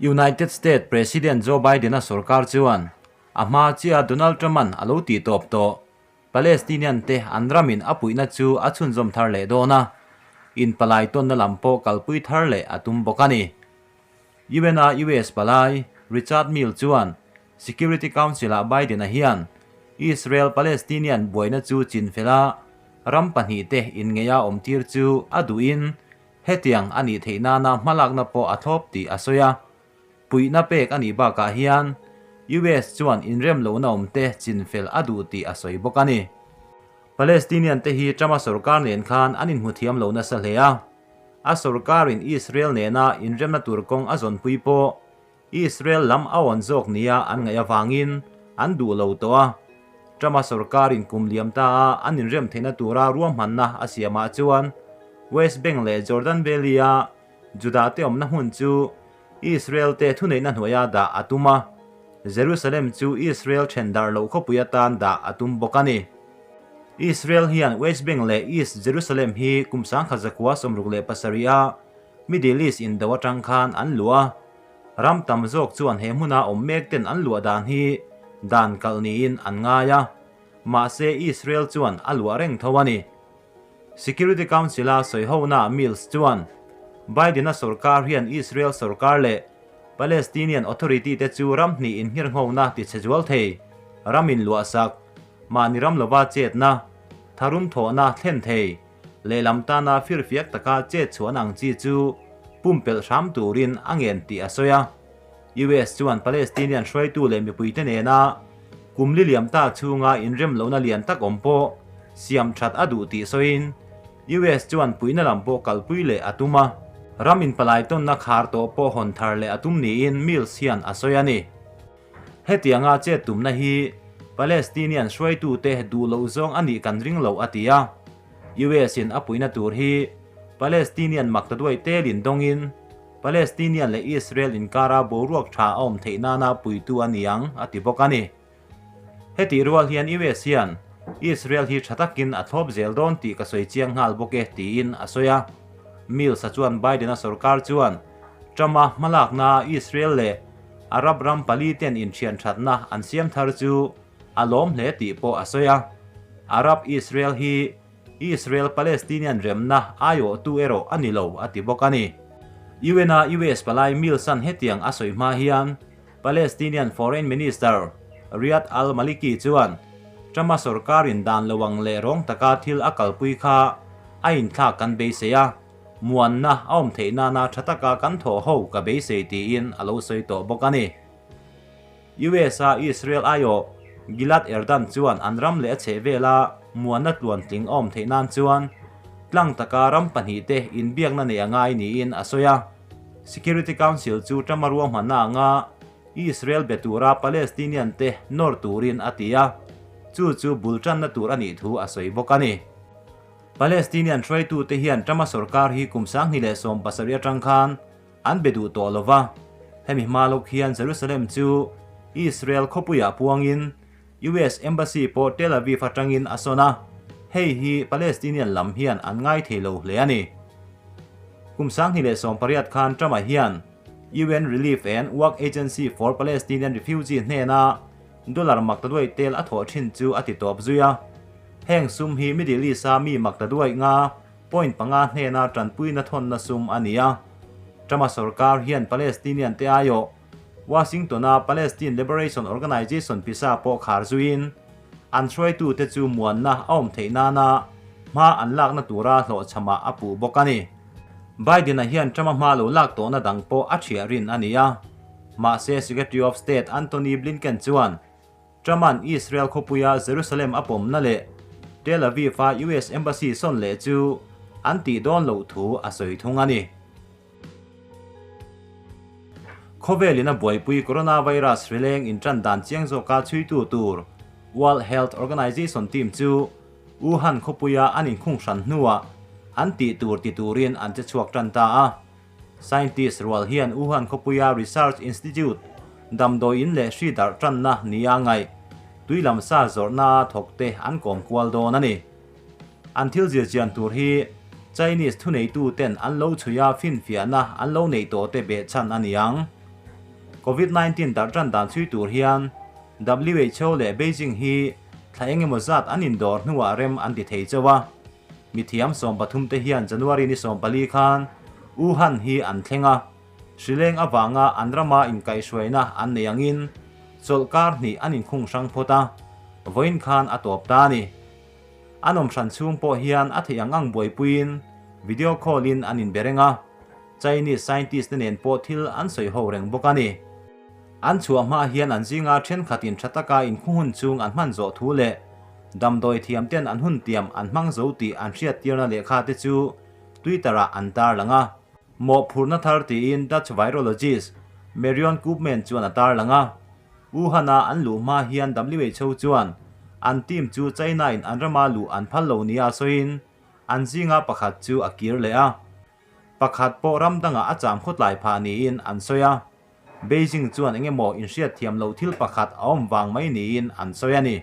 United States President Joe Biden-a sorkar chuan a hma chiah Donald Trump-a'n a lo tih tawp tawh Palestinian te an ramin a puihna chu a chhunzawm thar leh dawn a, inpalai tawnna lam pawh kalpui thar leh a tum bawk a ni. UN-a US palai Richard Mills chuan Security Council-ah Biden-a hian Israel-Palestinian buaina chu chinfel a, ram pahnihte inngeia awmtir chu a duhin Hetiang a nih theih nana hmalakna pawh a thlawp tih a sawi a. Puihna pek a nih bakah hian US chuan inrem lohna awmte chinfel a duh tih a sawi bawk a ni. Palestinian te hi Trump-a sorkar nen khan an inhmu thiam lo nasa hle a. A sorkarin Israel nena inremna tur kawng a zawnpui pawh Israel lam a awn zawk nia an ngaih avangin an duh lo tawh a. Trump-a sorkarin kum liam ta a an inrem theihna tura ruahmanna a siamah chuan West Bank leh Jordan Valley-a Judah-te awmna hmun chu Israel-te thuneihna hnuaia dah a tum a, Jerusalem chu Israel then darh loh khawpui atan dah a tum bawk a ni. Israel hian West Bank leh East Jerusalem hi kum 1967 a Middle East indo atang khan an luah a. Ram tam zawk chuan he hmuna awm mek ten an luah dan hi dan kalh niin an ngai a, mahse Israel chuan a luah reng tho a ni. Security Council-a sawihona Mills chuan Biden-a sorkar hian Israel sorkar leh Palestinian Authority te chu ram hnih inngirnghona ti chhe zual thei, ram inluahsak, mahni ram lova chetna, tharum thawhna thlen thei, Lehlam tana firfiak taka chet chhuan ang chi chu pumpelh hram turin a ngen tih a sawi a. US chuan Palestinian hruaitu leh mipuite nena kum li liam ta chhunga inrem lohna lian tak awm pawh siam that a duh tih sawiin US chuan puihna lam pawh kalpui leh a tum a. Ram inpalai tawnna khar tawh pawh hawn thar leh a tum niin Mills hian a sawi a ni. Hetianga chet tumna hi Palestinian hruaitute duh loh zawng a nih kan ring lo a ti a. US in a puihna tur hi Palestinian maktaduai telin dawngin Palestinian leh Israel inkara boruak tha a awm theih nana puitu a ni ang a ti bawk a ni. Hetih rual hian US hian Israel hi tha takin a thlawp zel dawn tih ka sawi chiang nghal bawk e tiin a sawi a. Mills-a chuan Biden-a sorkar chuan Trump-a hmalakna Israel leh Arab ram pali ten inthian thatna an siam thar chu a lawm hle tih pawh a sawi a. Arab Israel hi Israel-Palestinian remna aiawhtu erawh a ni lo a ti bawk a ni. UN-a US palai Mills-a'n hetiang a sawi hma hian Palestinian Foreign Minister Riyad al-Maliki chuan Trump-a sorkarin dan lo ang leh rawng taka thil a kalpui kha a inthlak kan beisei a. Muanna a awm theih nana tha taka kan thawh ho ka beisei tiin a lo sawi tawh bawk a ni. US a Israel aiawh Gilad Erdan chuan an ram leh a chhehvela muanna tluantling a awm theih nan chuan tlang taka ram pahnihte inbiakna nei a ngai niin a sawi a. Security Council chu Trump-a ruahmanna anga Israel be tura Palestinian te nawr turin a ti a, chu chu bul tanna tur a nih thu a sawi bawk a ni. Palestinian hruaitute hian Trump-a sorkar hi kum 2017 atang khan an be duh tawh lo va, hemi hma lawk hian Jerusalem chu Israel khawpuiah puangin US Embassy pawh Tel Aviv atangin a sawn a, hei hi Palestinian lam hian an ngai thei lo hle a ni. Kum 2018 khan Trump-a hian UN Relief and Work Agency for Palestinian Refugee hnena Dollar maktaduai tel a thawh thin chu a ti tawp zui a. Heng sum hi Middle East-a mi maktaduai nga point panga hnena tanpuina thawnna sum a ni a. Trump-a sorkar hian Palestinian te aiawh Washington-a Palestine Liberation Organization pisa pawh khar zuiin an hruaitute chu muanna a awm theih nana hma an lakna tura hlawhchhamah a puh bawk a ni. Biden-a hian Trump-a hma lo lak tawhna dang pawh a thiah rin a ni a. Mahse, Secretary of State Antony Blinken chuan Trump-a'n Israel khawpuia Jerusalem a pawmna leh Tel Aviv-a US Embassy sawn leh chu an tih dawn loh thu a sawi thung a ni. Khawvelin a buaipui coronavirus rileng intan dan chiang zawka chhuitu tur World Health Organization team chu Wuhan khawpuia an inkhung hran hnuah an tih tur ti turin an che chhuak tan ta a. Scientist rual hian Wuhan khawpuia Research Institute damdawi in leh hri darh tanna nia ngaih tui lam sa zawrhna thawkte an kawm kual dawn a ni. An thil zir chian tur hi Chinese thuneitu ten an lo chhui a finfiahna an lo neih tawh te behchhan a ni ang. Covid 19 darh tan dan chhui tur hian WHO leh Beijing hi thla eng emaw zat an indawr hnuah rem an ti thei chauh a. Mithiam 13 te hian January ni 14 khan Wuhan hi an thleng a, hrileng avanga an rama inkaihhruaina an nei angin chawlhkar hnih an inkhung hrang phawt a, vawiin khan a tawp ta a ni. An awm hran chhung pawh hian a theih ang ang buaipuiin video call in an inbe reng a, Chinese scientist te nen pawh thil an sawi ho reng bawk a ni. An chhuah hma hian an zinga thenkhatin tha taka inkhu hun chung an hman zawh thu leh damdawi thiam ten an hun tiam an hmang zo tih an hriattirna lehkha te chu Twitter ah an tarlang a. Mawhphurhna thar tiin Dutch virologist Marion Koopman chuan a tarlang a. Wuhan-a an luh hma hian WHO chuan an team chu China-in an rama luh an phal lo nia sawiin an zinga pakhat chu a kir leh a. Pakhat pawh ram dangah a cham khawtlai phah niin an sawi a. Beijing chuan eng emaw inhriat thiam loh thil pakhat a awm vang mai niin an sawi a ni.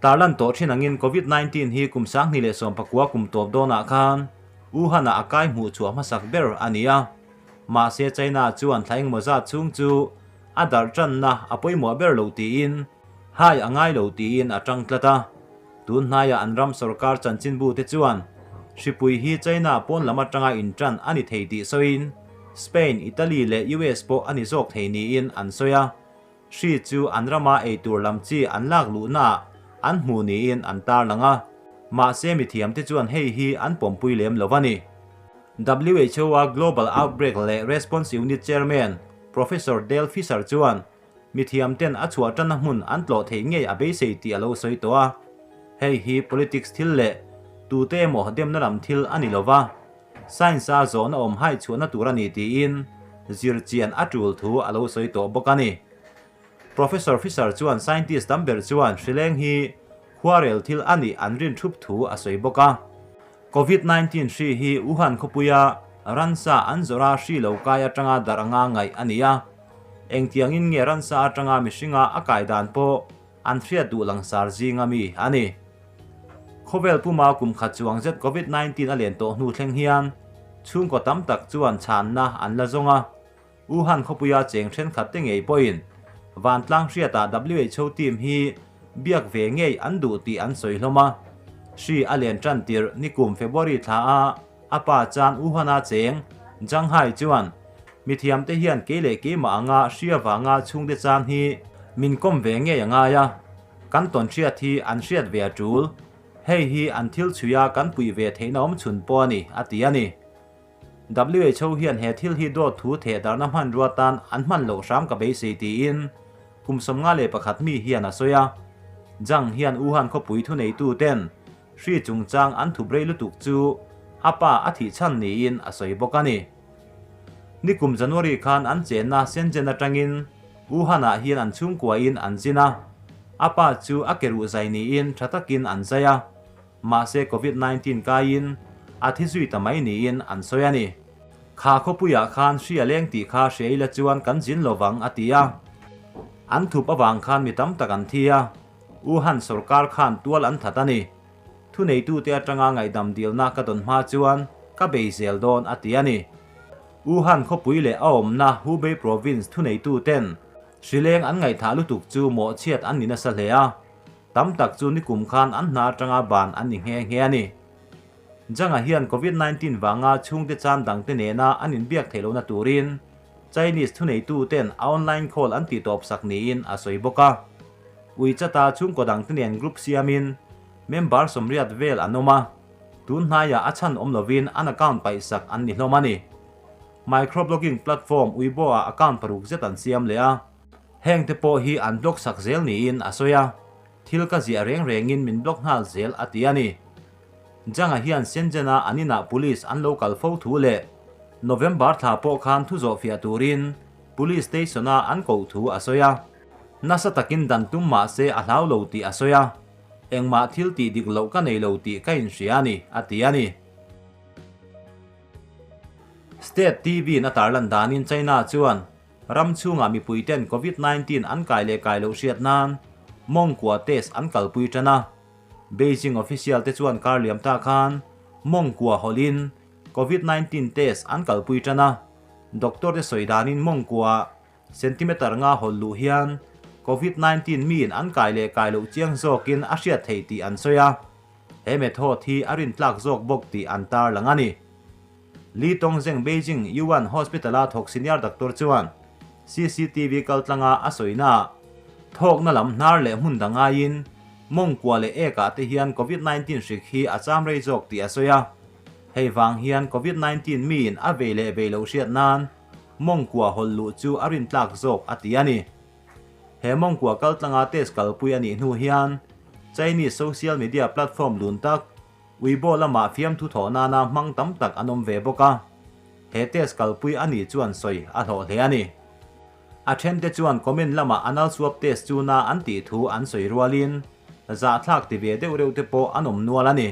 Tarlan tawh thin angin Covid 19 hi kum 2019 kum tawp dawnah khan Wuhan-ah a kai hmuh chhuah hmasak ber a ni a. Mahse China chuan thla engemaw zat chhung chu a darh tanna a pawimawh ber lo tiin hai a ngai lo tiin a tang tlat a. Tun hnaiah an ram sorkar chanchinbu te chuan hripui hi China pawn lam atanga intan a ni thei tih sawiin Spain, Italy leh US pawh a ni zawk thei niin an sawi a. Hri chu an rama eitur lam chi an lak luhnaah an hmu niin an tarlang a. Mahse mithiamte chuan hei hi an pawmpui lem lo a ni. WHO-a Global Outbreak leh Response Unit Chairman Professor Dale Fisher chuan mithiamten a chhuah tanna hmun an tlawh theih ngei a beisei tih a lo sawi tawh a. Hei hi politics thil leh tute emaw demna lam thil a ni lo va, science-a zawhna awm hai chhuahna tur a ni tiin zirchian a tul thu a lo sawi tawh bawk a ni. Professor Fisher chuan scientist tam ber chuan hrileng hi khuarel thil a nih an rin thup thu a sawi bawk a. Covid 19 hri hi Wuhan khawpuia ransa an zawrh a hri lo kai atanga darh anga ngaih a ni a. Engtiangin nge ransa atanga mihringa a kai dan pawh an hriat duh langsar zinga mi a ni. Khawvel puma kum khat chuang zet Covid 19 a len tawh hnu thleng hian chhungkaw tam tak chuan chhanna an la zawng a. Wuhan khawpuia cheng thenkhat te ngei pawhin vantlang hriatah WHO team hi biak ve ngei an duh tih an sawi hlawm a. Hri a len tan tirh nikum February thla a a pa chan Wuhan-a cheng Zhang Hai chuan mithiamte hian kei leh keimah anga hri avanga chhungte chan hi min kawm ve ngei a ngai a, kan tawn hriat hi an hriat ve a tul. Hei hi an thil chhuia kan puih ve theihna awm chhun pawh a ni, a ti a ni. WHO hian he thil hi dawt thu thehdarhna hmanrua tan an hman loh hram ka beisei tiin kum 51 mi hian a sawi a. Zhang hian Wuhan khawpui thuneitu ten hri chungchang an thup rei lutuk chu a pa a thih chhan niin a sawi bawk a ni. Nikum January khan an chenna Shenzhen atangin Wuhan-ah hian an chhungkuain an zin a, a pa chu a ke ruh zai niin tha takin an zai a. Mahse Covid 19 kaiin a thi zui ta mai niin an sawi a ni. Kha khawpuiah khan hri a leng tih kha hria ila chuan kan zin lovang a ti a. An thup avang khan mi tam tak an thi a, Wuhan sorkar khan tual an that a ni. Thuneitute atanga ngaihdam dilna ka dawn hma chuan ka bei zel dawn a ti a ni. Wuhan khawpui leh a awmna Hubei province thuneituten hri leng an ngaihthah lutuk chu mawhchhiat an ni nasa hle a. Tam tak chu nikum khan an hna atanga ban an ni nghe nghe a ni. Zhang-a hian Covid 19 vanga chhungte chan dangte nena an inbiak theih lohna turin Chinese thuneituten a online call an tih tawp sak niin a sawi bawk a. WeChat-a chhungkaw dangte nen group siamin member 80 vel an awm a, tun hnaiah a chhan awm lovin an account paihsak an ni hlawm a ni. Microblogging platform Weibo-ah account paruk zet an siam leh a. Heng te pawh hi an block sak zel niin a sawi a, thil ka ziah reng rengin min block nghal zel a ti a ni. Zhang-a hian Shenzhen-a an inah police an lo kal fo thu leh November thla pawh khan thu zawh fiah turin police station-a an koh thu a sawi a. Nasa takin dan tum mah se a hlau lo tih a sawi a, engmah thil tih dik loh ka nei lo tih ka inhria a ni, a ti a ni. State TV-in a tarlan danin China chuan ram chhungah mipuiten Covid 19 an kai leh kai loh hriat nan mawngkua test an kalpui tan a. Beijing official te chuan kar liam ta khan mawngkua hawlhin Covid 19 test an kalpui tan a. Doctor te sawi danin mawngkua Centimeter nga hawlh luh hian Covid 19 miin an kai leh kai loh chiang zawkin a hriat theih tih an sawi a. He method hi a rintlak zawk bawk tih an tarlang a ni. Li Tongzheng Beijing Yuan Hospital-a thawk senior doctor chuan CCTV kaltlanga a sawinaah thawkna lam hnar leh hmun dang aiin mawngkua leh ekah te hian Covid 19 hrik hi a cham rei zawk tih a sawi a. Hei vang hian Covid 19 miin a vei leh vei loh hriat nan mawngkua hawlh luh chu a rintlak zawk a ti a ni. He mawngkua kaltlanga test kalpui a nih hnu hian Chinese social media platform lun tak Weibo lamah fiamthu thawh nana hmang tam tak an awm ve bawk a, he test kalpui a nih chuan sawi a hlawh hle a ni. A thente chuan comment lamah anal swab test chu na an tih thu an sawi rualin zahthlak ti ve deuh reuh te pawh an awm nual a ni.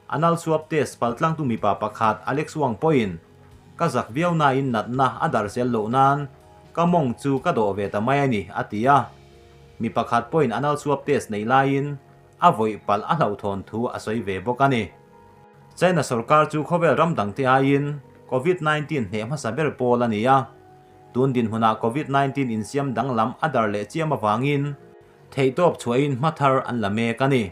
Anal swab test paltlangtu mipa pakhat Alex Wang pawhin, Ka zak viau nain natna a darh zel loh nan ka mawng chu ka dawh ve ta mai a ni, a ti a. Mi pakhat pawhin anal swab test neih laiin a vawih palh a hlauhthawn thu a sawi ve bawk a ni. China sorkar chu khawvel ram dangte aiin Covid 19 hneh hmasa ber pawl a ni a, tun dinhmunah Covid 19 insiam danglam a dar leh chiam avangin theihtawp chhuahin hma thar an la mek a ni.